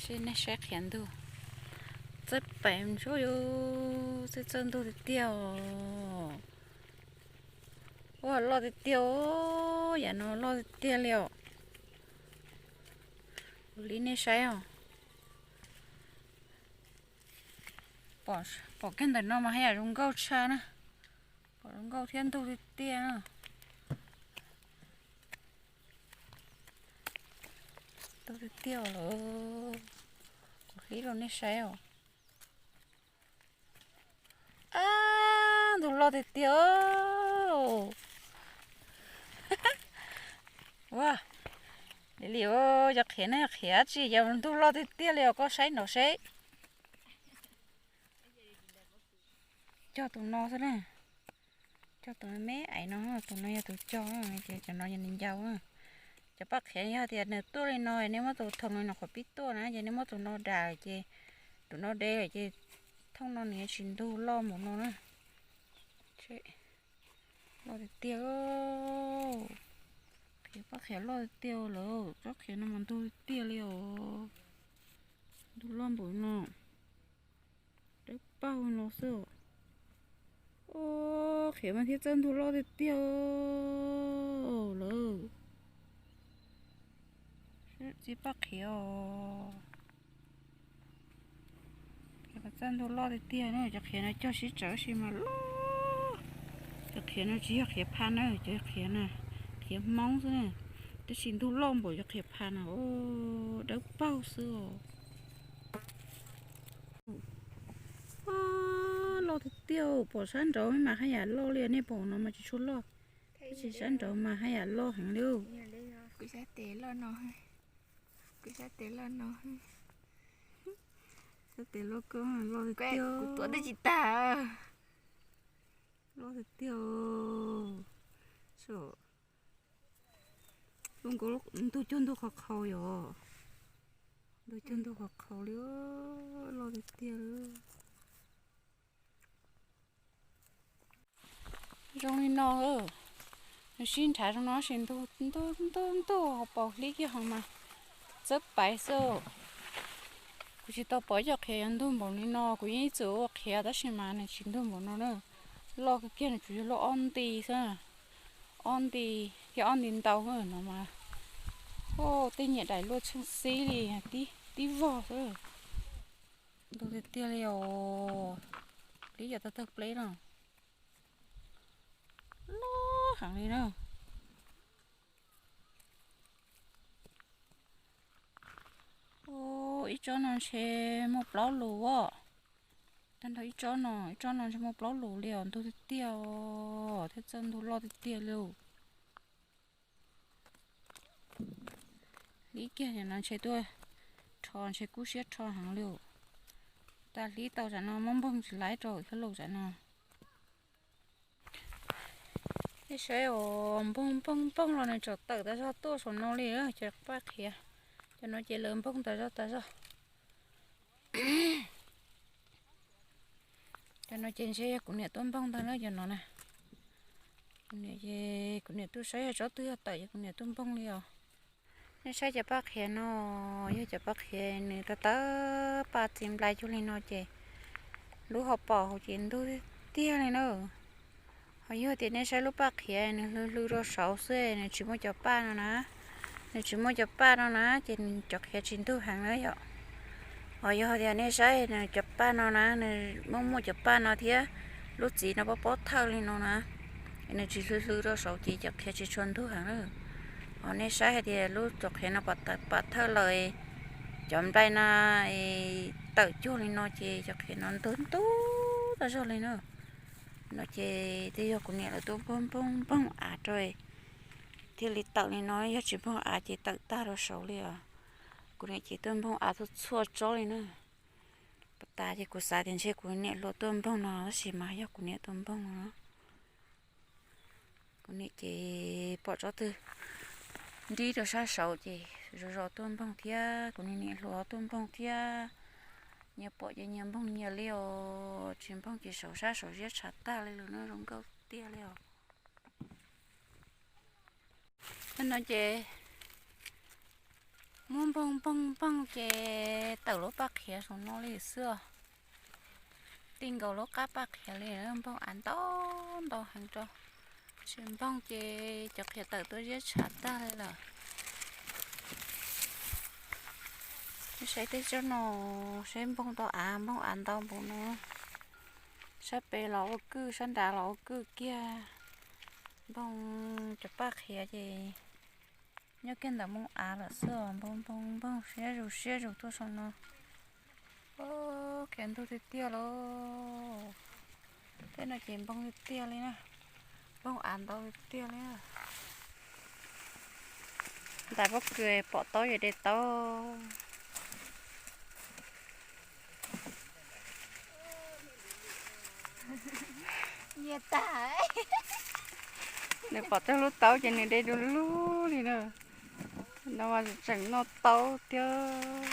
Seb nej saib qhiav ntug, txawj pais ntsuab, txawj txawj ntug tiag tiag os. Ua loj tiag tiag, yam no loj tiag tiag li os. Ua li nej saib os. Pom kiag ntawm no mas haj yam zoo nkauj tshaj na. Pom zoo nkauj thiab ntug tiag tiag na. Ntug tiag tiag lawm. Kuv hlib rau nej saib os. Ab, ntug loj tiag tiag. Ua li li, cov qhiav no yog qhiav tsi, yog ntug loj tiag tiag li os, koj saib nrov seb. Cog tus no xwb na. Cog tus me me aiv no, tus no yog tus cog, ces cov no yog nws ncaus. Cov paj qhiav yog tias nws tuaj li no, nej muab tus thoom no qhuav pib tuaj na, ces nej muab tus no dam ces, tus no de lawm ces thooj no nws yuav tsis ntug loj npaum no na. Loj tiag tiag. Qhiav, paj qhiav loj tiag tiag lawm, tsob qhiav no mas ntug tiag tiag li os. Ntug loj npaum no. Dawb paug no xwb. Ub, qhiav mas thiaj txawj ntug loj tiag tiag lawm. Txiv paj qhiav os. Txawj ntug loj tiag tiag na, cov qhiav no cog sib tsawv tab sis mas loj. Cov qhiav no tsis yog qhiav pha na, cov qhiav na, qhiav Hmoob xwb na. Tab sis ntug loj npaum cov qhiav pha na, dawb paug xwb os. Loj tiag tiag, pom sab nraud mas haj yam loj li, nej pom no mas tsis tshua loj, tab sis sab nraud mas haj yam loj heev li. Kuv sab tes loj no, kuv sab tes loj no, sab tes loj koj, loj tiag tiag, kuv tuav twb tsis tag. Loj tiag tiag. Lub nkaus ntug cuag ntug qhov qhaus yom. Ntug cuag ntug qhov qhaus li, loj tiag tiag. Zoo li no, nws sib nrhav zoo no sis ntug ntug ntug ntug hauv paus hlib kiag ho mas txawb paiv xwb. Kuv tsis tau pom ib co qhiav yuav ntug npaum li no, kuv yeej ib txwm ua qhiav tab sis mas nws tsis ntug npaum no na. Loj kawg kiag, nws tsuas yog loj ob nti xwb, ob nti thiab ob nti ntau no mas. Tej nyiam daim luaj tsheej xib li, tib vog xwb. Ntug tiag tiag li os. Hlib cov tawg tawg pleb no, loj heev li na. Ib tsob no ntshe muaj plaub lus os. Tag nrho ib tsob no, ib tsob no ntshe muaj plaub lus li os, ntug tiag tiag os, thiaj txawj ntug loj tiag tiag li. Hlib kiag no ntshe tuaj rho ntshe kub siab rho heev li. Tag hlib tau tsam no muab npoog tsis laib rau thiab lauj tsam no. Nej saib os, npoog npoog npoog los nws tseem tawm tas zog tuaj saum no li, cov paj qhiav. Cov no ces lawv npoog tas zog tas zog. Cov no ces ntshe yog kuv niam tuaj npoog ntag na, cov no na. Kuv niam ces, kuv niam tuaj saib yog tsob twg yog tawm ces kuv niam tuaj npoog li os. Nej saib cov paj qhiav no, yog cov paj qhiav nws tawg tawg paj txiv nplai cuag li no ces lub hauv paus hauv ces ntug tiag tiag li na. Ho yog tias nej saib lub paj qhiav nws hlw hlw rau saud xwb, nws tsis muaj cov paj no na, nws tsis muaj cov paj no na ces cov qhiav tsis ntug heev na yom. Ho yog tias nej saib nws cov paj no na, nws muaj muaj cov paj no thiab lub txiv no pob pob thawj li no na, nws tsis hlw hlw rau saud ces cov qhiav tsis tshua ntug heev na. Ho nej saib hais tias lub cov qhiav no pom thawj lawm, cov nplai no tawm cuag li no ces cov qhiav no ntug ntug tas zog li na. No ces twb yog kuv niam lawv tuaj npoog npoog npoog av rau thiaj li tawm li no, yog tsis npoog av ces tawm tag rau saud li os. Kuv niam ces tuaj npoog av txhua txhua tsob li na. Puag ta ces kuv xav tias ntshe kuv niam hluas tuaj npoog no tab sis mas yog kuv niam tuaj npoog no. Kuv niam ces pom tsob twg nrib rau sab saud ces zos zos tuaj npoog thiab, kuv niam niam hluas tuaj npoog thiab. Nyias pom ces nyias npoog nyias li os, tsis npoog ces saum sab saum ziab tshav tag li lawm na, zoo nkauj tiag li os. No ces Muab npoog npoog npoog ces tawm lub paj qhiav saum no li xwb os. Tij nkaus lub qab paj qhiav li, npoog av ntau ntau heev rau. Tsis npoog ces cov qhiav tawm tuaj ziab tshav tag li lawm. Saib tej tsob no, saib npoog tau av, npoog av ntau npaum no. Sab pem los ua kwj, sab nrad los ua kwj kiag. Npoog cov paj qhiav ces nyob kiag ntawm npoog av lawm xwb os. Npoog npoog npoog siab zus siab zus tuaj saum no. Khiav ntug tiag tiag lauj. Tej no ces npoog tiag tiag li na. Npoog av ntau tiag tiag li. Ntais pob kws pom taub ces de taub. Nws pom tau lub taub ces nws de du lug li na. No mas tseem noj taub thiab.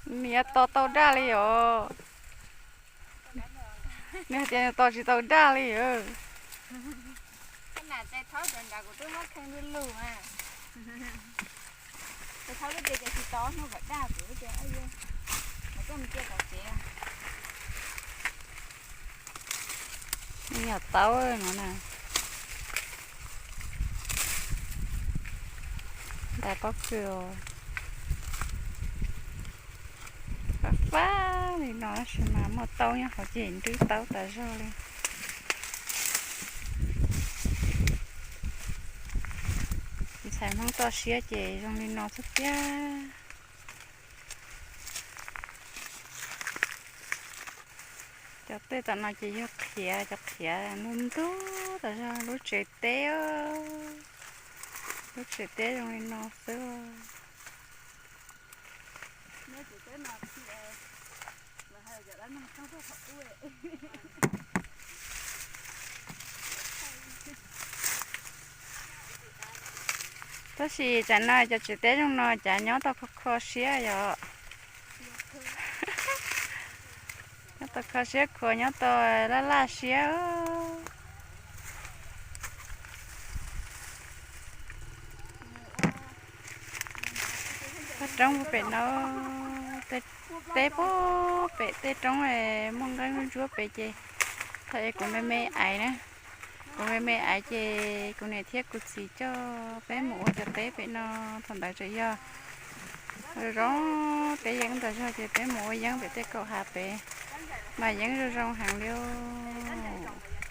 Nws yuav tos tau daj li os. Nws hais tias nws tos tsis tau daj li. Nws yog taub no na. Ntais pob kws fab fab li no tab sis mas muaj taub nyob hauv ces nrwb taub tas zog li. Ntxhais Hmoob toj siab ces zoo li no xwb tiag. Cov tej tom no ces yog qhiav, cov qhiav ntug ntug tas zog lub tsev teb. Lub tsev teb zoo li no xwb. Tab sis tsam no cov tsev teb zoo no cas nyob tau kho kho siab yom. Nyob tau kho siab khuav, nyob tau laj laj siab. Tej roob pem no, tej teb puag pem tej roob muaj nqeeb ntsuab pem ces thaum kuv me me aiv na, kuv me me aiv ces kuv niam thiab kuv txiv coj peb mus ua cov teb pem no. Thaum ntawd tseem yog zoo zoo teb yeeb tas zog ces peb mus ua yeeb pem tej kaum hav pem, mas yeeb zoo zoo heev li.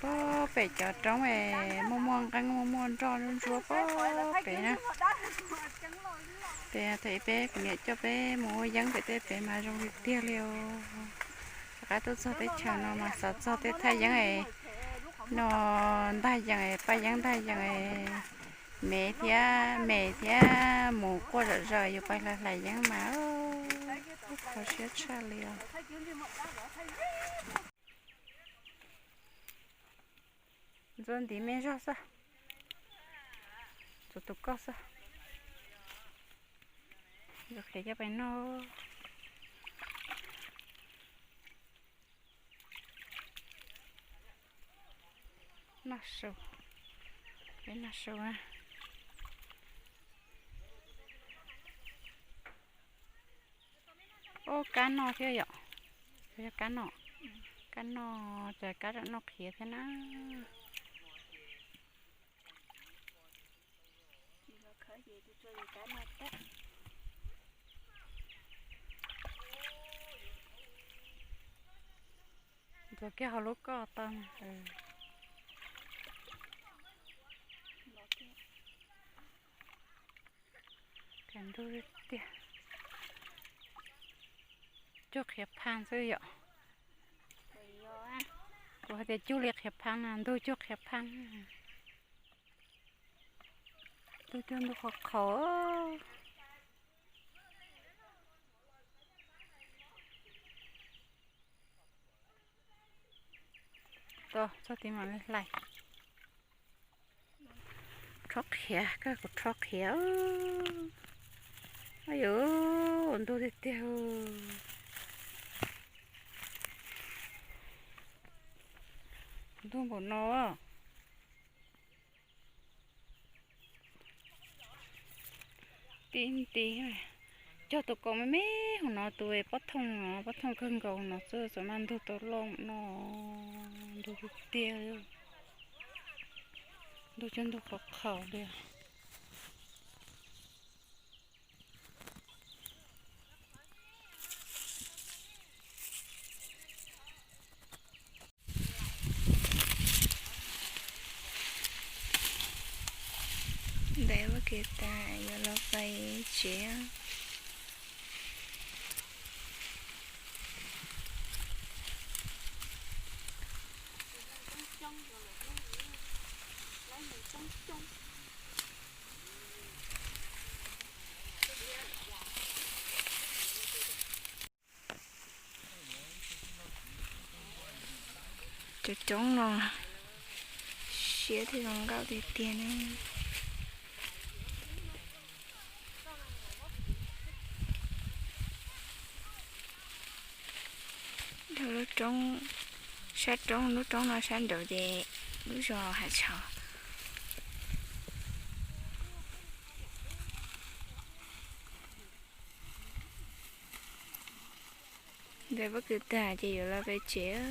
Puag pem cov roob es muaj muaj nqeeb muaj muaj nroj ntsuab puag pem na. Pem thaum peb kuv niam coj peb mus ua yeeb pem tej pem mas zoo li tiag li os. Rov qab tuaj txog teb chaws no mas xav txog tej thaj yeeb es no ntag yees, paj yeeb ntag yees, me thiab me thiab mus quaj zom zaws yus pais hlais hlais yeeb mas kho siab tshaj li os. Ntxuav ntiv me zog xwb, ntxuav tus koj xwb. Ntxuav qhiav coj pais noj. Noj su, peb noj su na. Ub, kab noj thiab yom. Yog kab noj, kab noj, cas kab tseem noj qhiav thiab na. Ntxuav kiag hauv lub koj tau. Cas ntug tiag, cuag qhiav phaj xwb yom. Kuv hais tias cuag li qhiav phaj na, ntug cuag qhiav phaj. Ntug cuag ntug qhov qhov. Txog tid mam li hlais. Rho qhiav, koj kuv rho qhiav. Ay, ntug tiag tiag. Ntug npaum no. Tib nti, cog tus kaus me me hauv no, tus pob thooj no, pob thooj kawg nkaus no xwb, txawm mas ntug tau loj no, ntug tiag tiag, ntug cog ntug qhov qhaus li. Ntev ua ke tas yuav los pais tsev. Cov roob no siab thiab zoo nkauj tiag tiag ne. Dhau lub roob, sab roob, lub roob no sab nraud ces lub zos Hav Tshauv. Ntev pob kws tag ces yuav los pem tsev.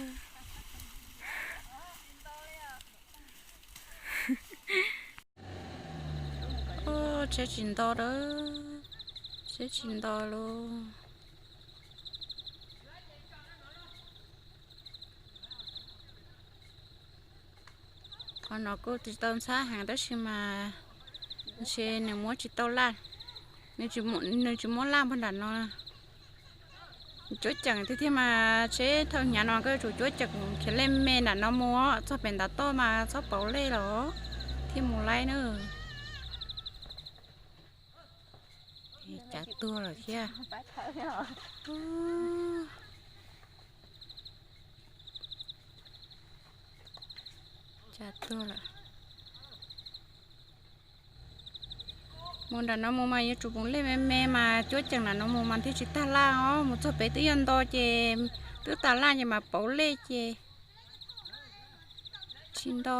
Tsheb tsis nto lawm, tsheb tsis nto lauj. Qhov no kuj tsis tau ntxhab heev tab sis mas ntshe nws muab tsis tau laj, nws tsis muab laj puag nram no. Cuab ceem tiag tiag mas tsheb thauj hnyav no koj yuav tsum cuab ceem khiav lej me nram no mus, txog pem ntav toj mas txhob pauv lej los thiaj mus laib na. Cav tuag lawm thiab. Cav tuag lawm. Mus nram no mus mas yuav tsum mus lej me me mas cuab ceem nram no mus mas thiaj tsis tag laj os. Mus txog pem twb yog nto ces twb tas laj ces mas pauv lej ces tsis nto.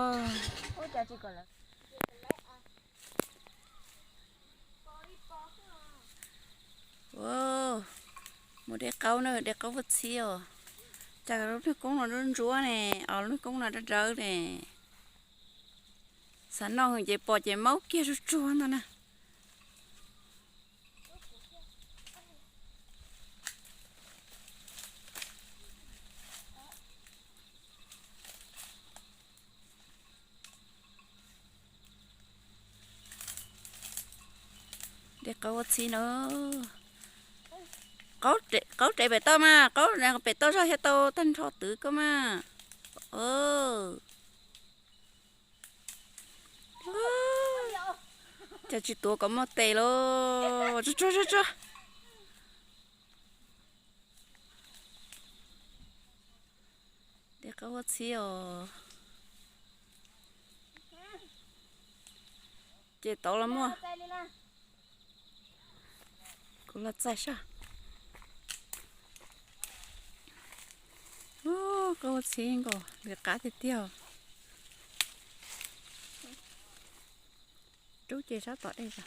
Mus de qaub na, de qaub vuag txhib os. Cas lub niag koob no ntsuab ntsuab ne, os lub niag koob no dawb dawb ne. Xav noj ces pom ces maub kiag tsuag tsuag ntag na. De qaub ua txhib na. Qaub, qaub rev pem toj mas, qaub pem toj zog thiaj tau tag nrho twv koj mas. Cas tsis tuav kom muaj tes lauj. Tsuag tsuag tsuag tsuag. De qaub ua txhib os. Ces tod los muaj. Kuv los txais saib. Qaub ua txhib nkaus, lwm qab tiag tiag. Rub ces sab tom dej.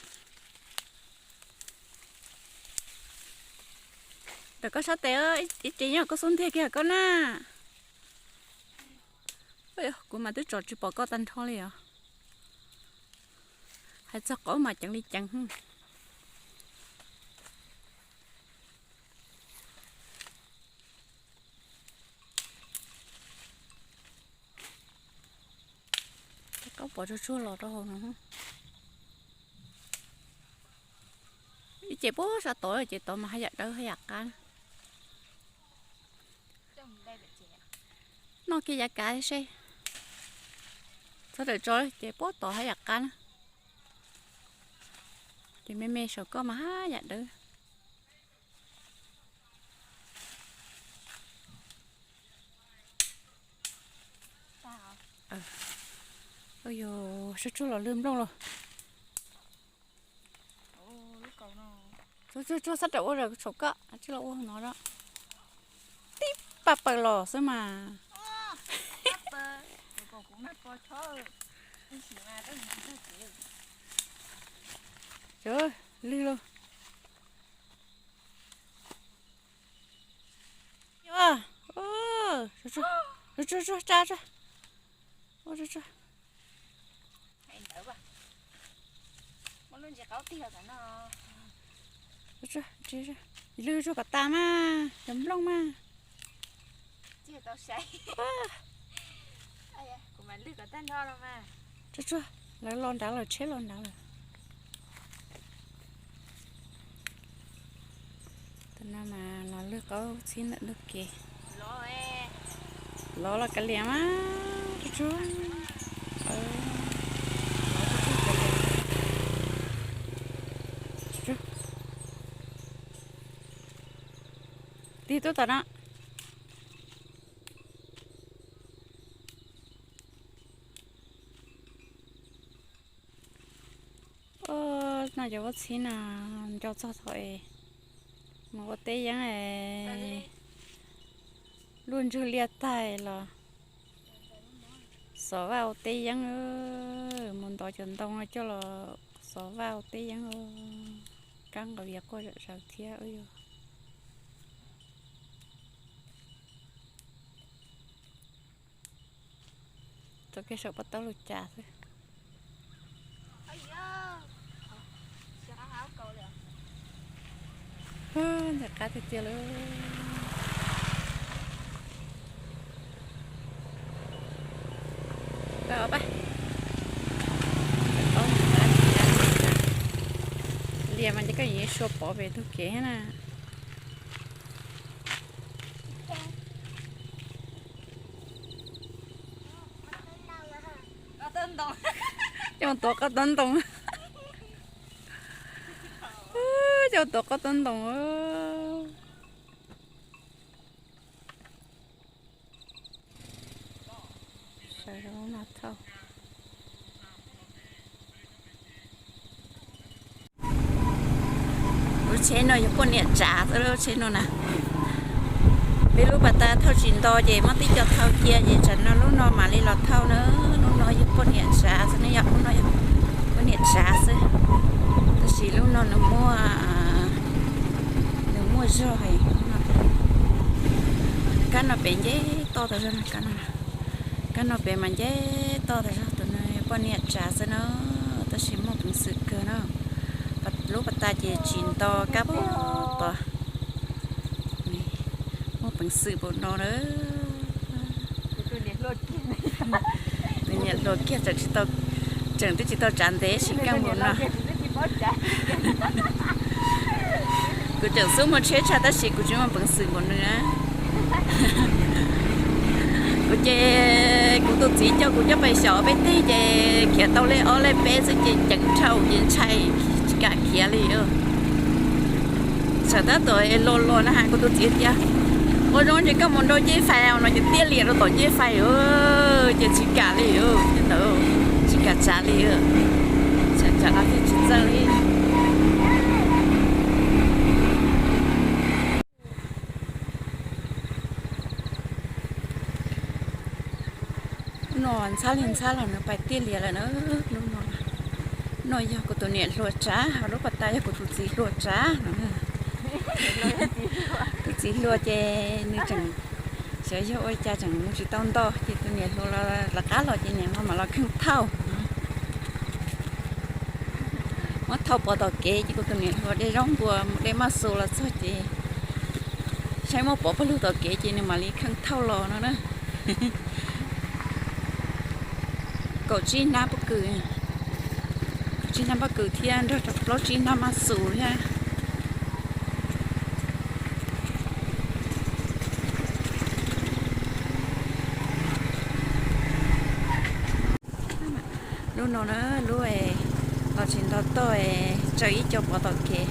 Ntawm koj sab tes, ib ce nyob koj xub ntiag kiag koj na. Kuv mas twb tsom tsis pom koj tag nrho li os. Hais txog qaub mas ceev li ceev. Qaub pov tsuag tsuag los rau hauv no. Ib ce puag sab tod, ces tod mas haj yam dawb haj yam qab. Noj kiag yav kav seb. Txhob rawm tso, ces puag tod haj yam qab na. Ces me me saum koj mas haj yam dawb. Yog tsuag tsuag los lwg nplooj los. Tsuag tsuag tsuag, sab rawm ua saum koj, tsis los ua no. Tib paj paws los xwb mas. Lwg lauj. Tsa, tsa, tsa, tsa. Lwg tsuag kom tas mas, cov nplooj mas. Tsuag tsuag, lawv los nrad lawm, tsheb los nrad lawm. Tus no mas los lwg qaub txhib ntawm ntug kev. Lov los kav liam mas, tsuag tsuag. Tig tuaj tom no. Ub, no cov vaub txhib no nco txog thaum es mus ua teb yeeb es luaj ntswg liaj tag los xov vaj ua teb yeeb, mus ntov cov ntoo coj los xov vaj ua teb yeeb. Kab nqaus vias quaj zom zaws thiab. Txoj kev saum pob tawb lug cas xwb. Ntxim qab tiag tiag lawm. Liam mas ces koj yeej sua pov pem ntug kev na. Coj tuav qab taub ntoo. Coj tuav qab taub ntoo. Lub tsheb no yog poj niam tsav xwb, lub tsheb no na. Peb lub pas tas thauj tsis nto ces muab tib co thau cia ces tsam no lub no mam li los thauj na. Lub no yog poj niam tsav xwb ne, yog lub no yog poj niam tsav xwb. Tab sis lub no nws muaj, nws muaj zog heev. Kab no pem nce toj tas zog, kab no pem mas nce toj tas zog. Tus no poj niam tsav xwb na, tab sis muaj peev xwm kawg na. Lub pas tas ces tsis nto kab pem tod. Muaj peev xwm npaum no na. Tus niam hluas kiag tseem twb tsis tau tsav ntev sim keej npaum no. Kuv tseem xub muaj tsheb tshaj tab sis kuv tsis muaj peev xwm npaum nws na. Kuv ces kuv tus txiv coj kuv coj pais xyaum peb teg ces khiav tau lej ob lej peb xwb ces ceev dhau ces ntshai tsis kam khiav li. Txawm tab tom luag luag na has kuv tus txiv tias, ua zoo ces koj mus nraum ncej fais no ces tiaj liam rau tom ncej fais ces tsis kam li, tsis kam tsav li, tsav no thiaj tsis txawj li. Lub no ntxhab li ntxhab los nws pais tiaj lias lawm na. Lub no, no yog kuv tus niam hluas tsav, ho lub pas tas yog kuv tus txiv hluas tsav no. Tus txiv hluas ces nws tseem xyov yog ua cas tseem mus tsis tau nto ces tus niam hluas los lawv qab los ces niam hluas mam los kheej thauj. Muab thauj pov tom kev ces kuv tus niam hluas de zaub npua mus de maj xus los txog ces saib muab pov pawg lug tom kev ces nws mam li kheej thauj los no na. Kaum tsib hnab pob kws, kaum tsib hnab pob kws thiab nrog rau plaub tsib hnab maj xus thiab. Lub no na, lub los tsis nto toj, tsaws ib co pov tom kev.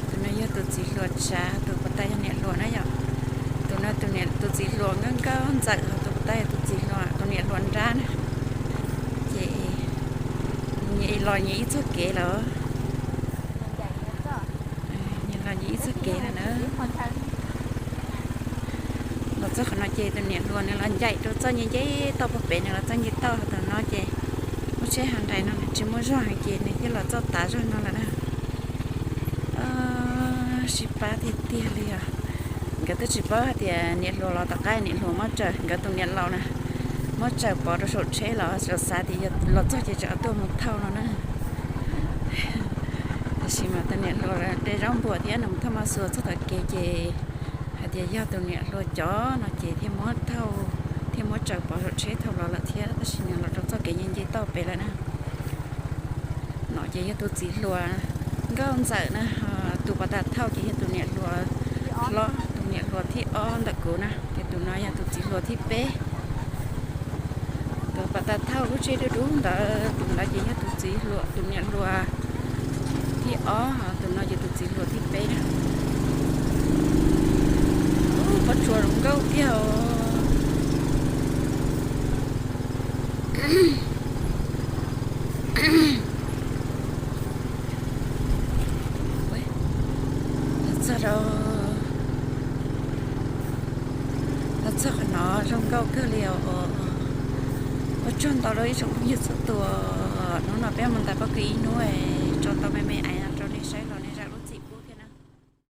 Tus no yog tus txiv hluas tsav, tus pas tas yog niam hluas na yom. Tus no tus txiv hluas nkauj nkauj ntxawm, tus pas tas yog tus txiv hluas, tus niam hluas nrab na. Ces los nyias ib txoj kev lawm. Nyias los nyias ib txoj kev lawm na. Los txog qhov no ces tus niam hluas nws los ncaim rau txoj nce nce toj puag pem, nws los txoj nce toj, tus no ces muaj tsheb ha nrais no nws tsis muaj zog heev ces nws thiaj los txoj tav zog no lawm na. Sib pab tiag tiag li os. Nkawd twb tsis paub hais tias niam hluas los tom qab niam hluas muab tsaws, nkawd tus niam laus na, muab tsaws pov rau saum tsheb los xav tias los txog ces tsam tuaj mus thauj no na. Tiam sis mas tus niam hluas de zaub npuas thiab nws mus thauj maj xuas txog tom kev ces hais tias yog tus niam hluas cov no ces thiaj muab thauj, thiaj muab tsaws pov saum tsheb thauj los lawm thiab, tab sis nws los rau txoj kev nce nce toj pem lawm na. No ces yog tus txiv hluas nkauj ntxawm na, tus pov tas thauj ces yog tus niam hluas hlob, tus niam hluas thib ob ntawm kuv na, ces tus no yog tus txiv hluas thib peb. Tus pov tas thauj lub tsheb dub dub ntawd, tus ntawd ces yog tus txiv hluas, tus niam hluas thib ob, tus no ces tus txiv hluas thib peb na. Ub, pob tsuas zoo nkauj tiag os. Los txog, los txog qhov no zoo nkauj kawg li os. Ua tsaug ntau rau ib tsoom phooj ywg txhua tus. Hnub no peb mus ntais pob kws ib hnub, tso tau me me aiv no rau nej saib los nej zam